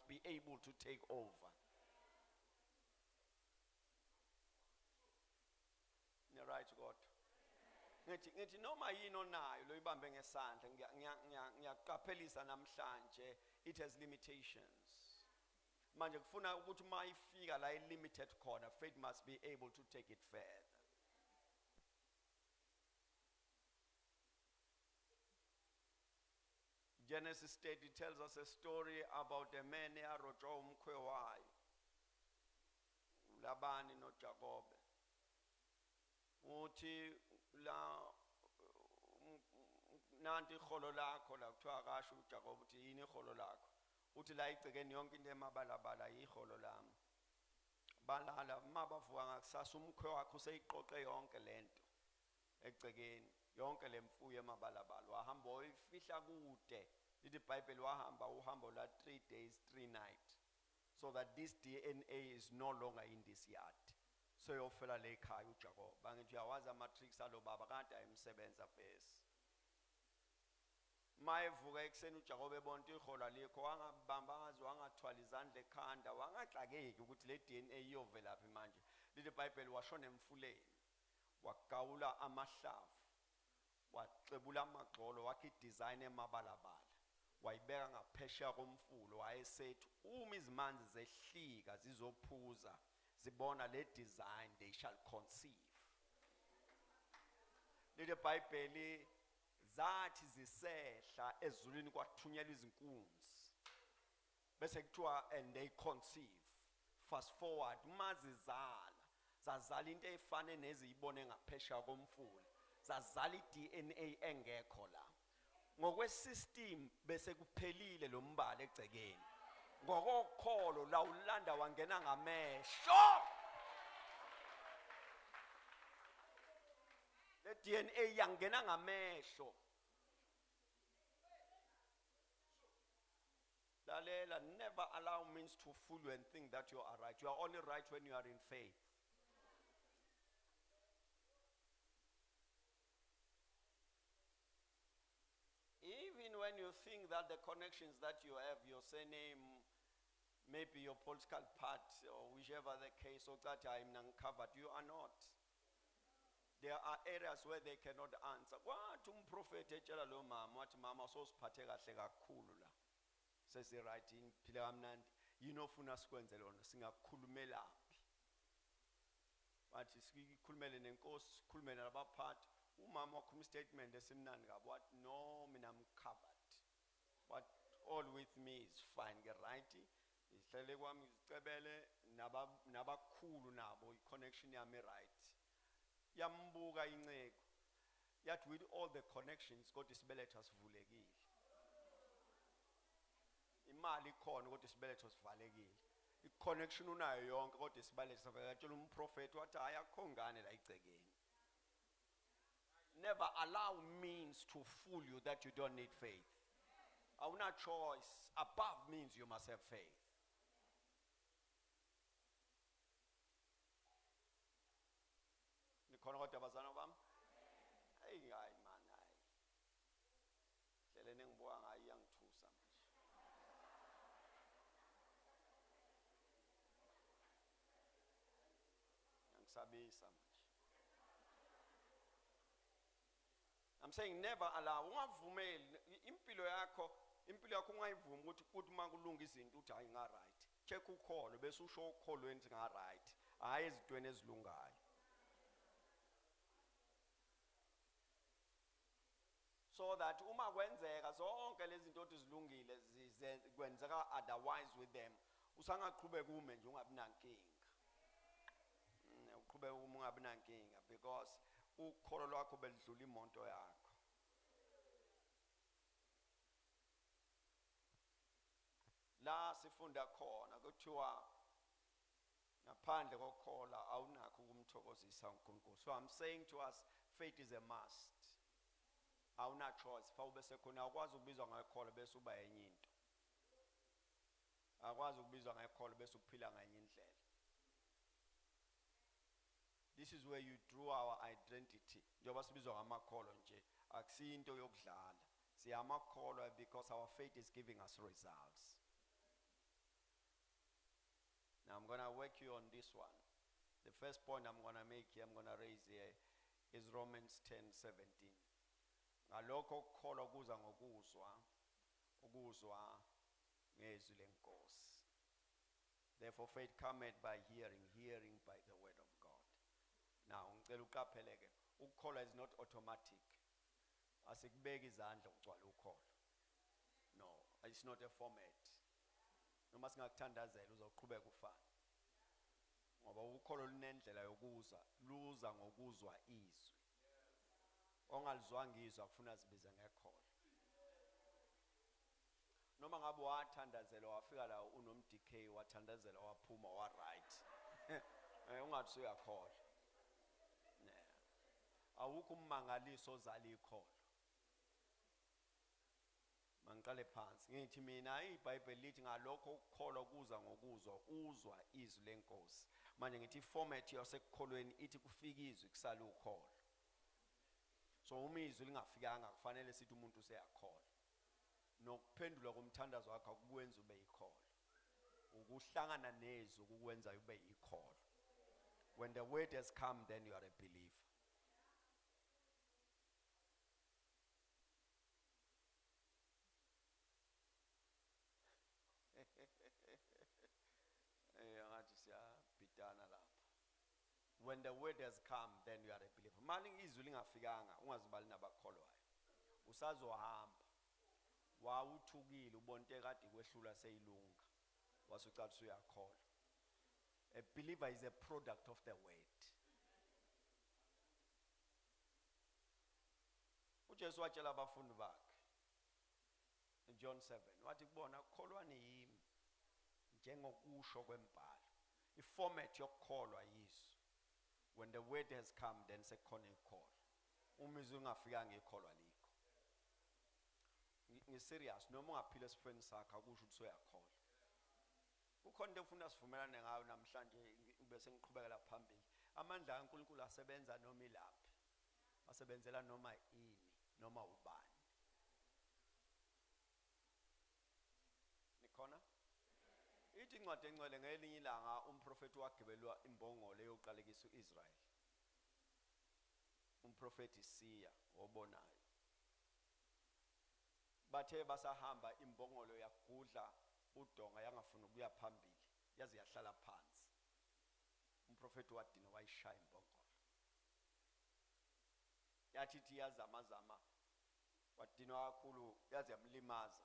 must be able to take over. Right God. Ngithi noma yini onayo loyibambe ngesandla, ngiyaqaphelisa namhlanje, it has limitations. Manje kufuna ukuthi uma ifika la i-limited khona, faith must be able to take it further. Genesis 30 tells us a story about a man eyarojwa umkhwe wayo, uLabani noJakobe. Uthi la nanti iholo lakho la, kuthiwa akasho uJakobe uthi yini iholo lakho? Uthi la igcekeni yonke into emabalabala iholo lami. Balala, mabavuka ngakusasa umkhwe wakhe useyiqoqe yonke lento egcekeni, yonke lemfuyo emabalabala, wahamba wayifihla kude. Lithi iBhayibheli wahamba uhambo la 3 days 3 nights, so that this DNA is no longer in this yard. So yofela le ekhaya uJakobe. Bangithi uyawazi ama-tricks alo baba kade ayemsebenza vese. Mayevuka ekuseni uJakobe ebona ukuthi iholo alikho, wangabamba ngazi, wangathwala izandla ekhanda, wangaxakeki ukuthi le DNA iyovelaphi manje. Lithi iBhayibheli washona emfuleni, wagawula amahlavu, waxebula amagxolo, wakha i-design emabalabala, wayibeka ngaphesheya komfulo, wayesethi uma izimanzi zehlika zizophuza zibona le design, they shall conceive. Lithi iBhayibheli zathi zisehla ezulwini kwathunyelwa izinkunzi, bese kuthiwa and they conceive. Fast forward, uma zizala zazala into efane neziyibone ngaphesheya komfula, zazala i-DNA engekho la. Ngokwesystem bese kuphelile lo mbala egcekeni. Ngokokholo la ulanda wangena ngamehlo. Le DNA yangena ngamehlo. Lalela, never allow means to fool you and think that you are right. You are only right when you are in faith. Even when you think that the connections that you have, your surname, maybe your political party, or whichever the case, or that I'm uncovered, you are not. There are areas where they cannot answer. Kwathi umprofeti etshela lo mama, wathi mama sosiphathe kahle kakhulu la. Sesi right, ngiphile kamnandi. Yini ofuna sikwenze lona? Singakhulumelaphi? Wathi sikhulumele nenkosi, sikhulume nabaphathi. Umama wakhuluma statement esimnandi kabi, wathi no, mina I'm covered. What all with me is fine, ke right. Ngihlele kwami ngizicebele nabakhulu nabo, i-connection yami right. Yambuka inceku. Yathi with all the connections kodwa isibeletho sivulekile. Imali ikhona kodwa isibeletho sivalekile. I-connection unayo yonke kodwa isibeletho sivalekile. Yatshela umprofeti wathi hayi akukho ngane la igcekeni. Never allow means to fool you that you don't need faith. Awuna choice. Above means you must have faith. Nikhona kodwa bazalwane bami? Hey, hayi man, hayi. Ndlela engibuka ngayo iyangithusa manje. Yangisabisa manje. I'm saying never allow, ungavumeli impilo yakho, impilo yakho ungayivumi ukuthi kuthi makulunga izinto uthi hayi nga right. Check ukholo bese usho ukholweni ukuthi nga right, hayi ezintweni ezilungayo. So that uma kwenzeka zonke lezi zinto othi zilungile kwenzeka otherwise with them, usangaqhubeka ume nje ungabi nankinga. Uqhubeka ume ungabi nankinga because ukholo lwakho belidlula imoto yakho. La sifunda khona kuthiwa ngaphandle kokukholwa awunakho ukumthokozisa uNkulunkulu. So I'm saying to us, faith is a must. Awuna choice, fa ube sekhona awukwazi ukubizwa ngekholwa bese uba enye into. Akwazi ukubizwa ngekholwa bese uphila ngenye indlela. This is where you draw our identity. Njengoba sibizwa ngamakholwa nje, akusinto yokudlala. Siyamakholwa because our faith is giving us results. Gonna work you on this one. The first point I'm gonna make here, I'm gonna raise here, is Romans 10:17. Ngalokho ukukholwa kuza ngokuzwa, ukuzwa ngezwi lenkosi. Therefore faith cometh by hearing, hearing by the word of God. Now ngicela uqapheleke, ukukholwa is not automatic. Asikubeki izandla ugcwala ukholo. No, it's not a format. Noma singakuthandazela uzoqhubeka ufane. Ngoba ukholo lunendlela yokuza, luza ngokuzwa izwi. Ongalizwanga izwi akufuna zibize ngekholo. Noma ngabe wathandazela wafika la unom DK wathandazela waphuma wa right. Ungathi uyakholwa. Ne. Awukho ummangaliso ozala ikholo. Mangiqale phansi ngithi mina iBhayibheli lithi ngalokho ukukholwa kuza ngokuzwa, uzwa izwi lenkosi. Manje ngithi iformat yasekukholweni ithi kufika izwi kusala ukholo. So uma izwi lingafikanga kufanele sithi umuntu useyakholwa. Nokuphendulwa komthandazo wakho akukwenza ube yikholo. Ukuhlangana nezwi ukukwenza ube yikholo. When the word has come, then you are a believer. Ngathi siyabhidana lapha. When the word has come, then you are a believer. Mali izwi lingafikanga ungazibali nabakholwayo. Usazohamba. Wawuthukile ubonte kade kwehlula seyilunga. Wasucala usuyakholwa. A believer is a product of the word. uJesu watshela abafundi bakhe in John 7 wathi kubona kholwani yimi njengokusho kwembhalo. Iformat yokukholwa yiso. When the word has come, then sekukhona ikholwa. Uma izwi lingafikanga ikholwa likho. Ngi-serious, noma ungaphila esifweni sakho akusho ukuthi uyakholwa. Kukhona into efuna sivumelane ngayo namhlanje bese ngiqhubekela phambili. Amandla kaNkulunkulu asebenza noma ilaphi. Asebenzela noma ini, noma ubani. Nikhona? Ithi incwadi engcwele ngelinye ilanga umprofeti wagibelwa imbongolo eyoqalekisa uIsrael. Umprofeti Siya obonayo. Bathe basahamba imbongolo yagudla udonga yangafuna ukuya phambili, yaze yahlala phansi. Umprofeti wadina wayishaya imbongolo. Yathi ithi yazamazama, wadinwa kakhulu yaze yamlimaza.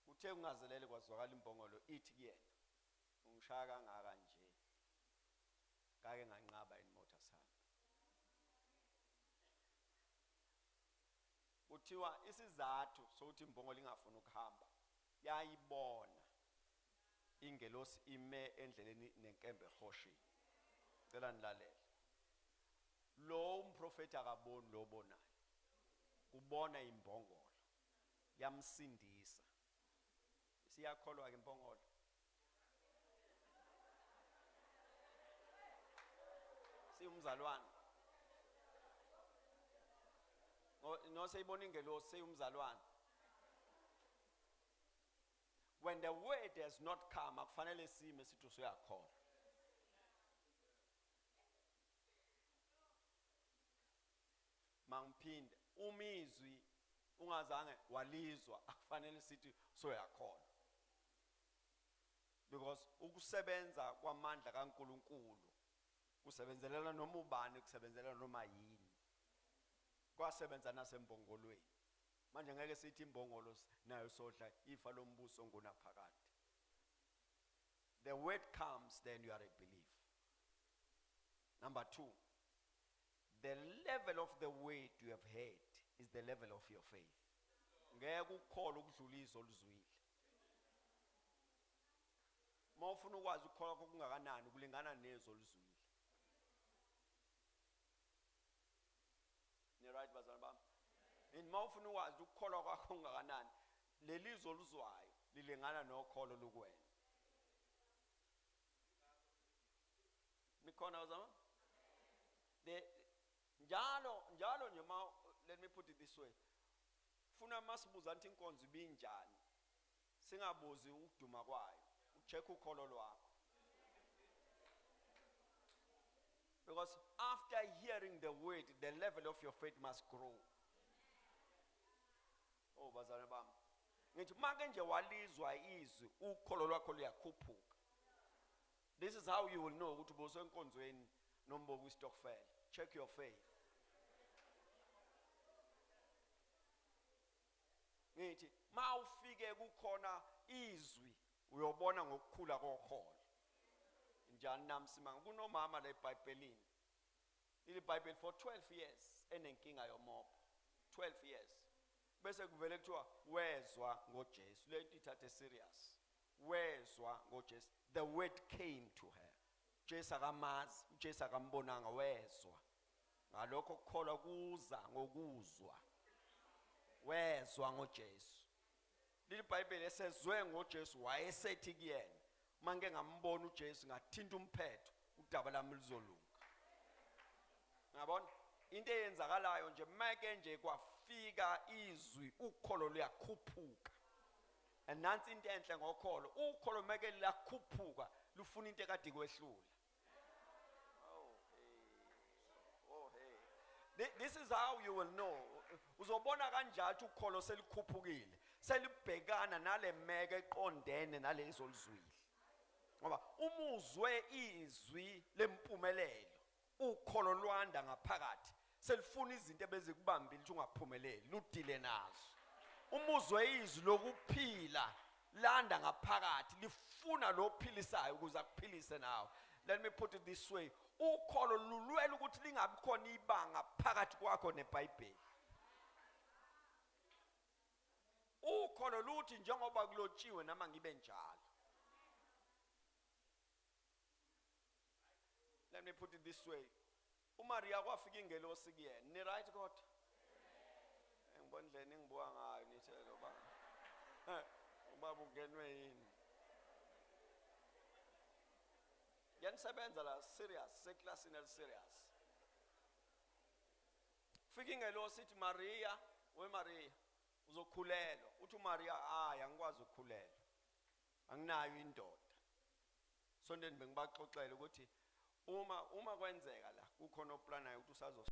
Uthe kungazelele kwazwakala imbongolo ithi kuyena, ungishaya kangaka nje, ngake nganqaba imoto sihambe. Kuthiwa isizathu sokuthi imbongolo ingafuni ukuhamba, yayibona ingelosi ime endleleni nenkembe ehoshini. Cela nilalele. Lo umprofeti akaboni lo obonayo, ubona imbongolo yamsindisa. Siyakholwa ke imbongolo. Siyumzalwane. No seyibona ingelosi seyumzalwane. When the word has not come, akufanele sime sithi usuyakholwa. Mangiphinde, umizwi ungazange walizwa akufanele sithi usuyakholwa. Because ukusebenza kwamandla kaNkuluNkulu kusebenzelela noma ubani, kusebenzelela noma yini. Kwasebenza nasembongolweni. Manje ngeke sithi imbongolo nayo sodla ifa lombuso ngunaphakade. The word comes, then you are a believer. Number 2, the level of the word you have heard is the level of your faith. Ngeke ukukholwa ukudlula izwi oluzwile. Uma ufuna ukwazi ukukholwa kwakho kungakanani, kulingana nezwi oluzwile. Ni right bazalwane bami? And uma ufuna ukwazi ukukholwa kwakho kungakanani, leli zwi oluzwayo lilingana nokholo lukwena. Nikhona bazalwane? The njalo njalo nje ma, let me put it this way. Funa masibuza nthi inkonzo ibinjani, singabuzi ukuduma kwayo. Check ukholo lwakho. Because after hearing the word, the level of your faith must grow. Oh, bazalwane bami. Ngithi make nje walizwa izwi, ukholo lwakho luyakhuphuka. This is how you will know ukuthi ubusenkonzweni noma ubukwi-stokvel. Check your faith. Ngithi mawufike kukhona izwi uyobona ngokukhula kokholo. Njani namsimanga kunomama la eBhayibhelini. Leli Bible for 12 years enenkinga yomopho. 12 years. Bese kuvele kuthiwa wezwa ngoJesu. Lento ithathe serious. Wezwa ngoJesu. The word came to her. Jesu akamazi, uJesu akambonanga, wezwa. Ngalokho kukholwa kuza ngokuzwa. Wezwa ngoJesu. Leli Bible esezwe ngoJesu wayesethi kuyena, uma ngike ngambona uJesu ngathinta umphetho, udaba lami luzolunga. Ngiyabona into eyenzakalayo nje meke nje kwafika izwi ukholo luyakhuphuka. And nansi into enhle ngokholo, ukholo meke lakhuphuka lufuna into ekade ikwehlula. Oh hey. Oh hey. This is how you will know. Uzobona kanjalo ukuthi ukholo selikhuphukile, selibhekana nale meke eqondene nalezi oluzwile. Ngoba umuzwe izwi lempumelelo, ukholo lwanda ngaphakathi, selifuna izinto ebezikubambile ukuthi ungaphumeleli, ludile nazo. Umuzwe izwi lokuphila landa ngaphakathi, lifuna lo ophilisayo ukuze akuphilise nawe. Let me put it this way, ukholo lulwela ukuthi lingabi khona ibanga phakathi kwakho neBhayibheli. Ukholo luthi njengoba kulotshiwe nama ngibe njalo. Let me put it this way, uMaria kwafika ingelosi kuyena. Ni right kodwa? Ngibona indlela engibuka ngayo nithe lo baba. Ubaba ungenwe yini? Ngiyanisebenza la serious, seklasini eli serious. Fika ingelosi ithi Maria, we Maria, uzokhulelwa. Uthi uMaria, hayi angikwazi ukukhulelwa. Anginayo indoda. Sontweni bengibaxoxela ukuthi uma kwenzeka la kukhona oplanayo ukuthi usazo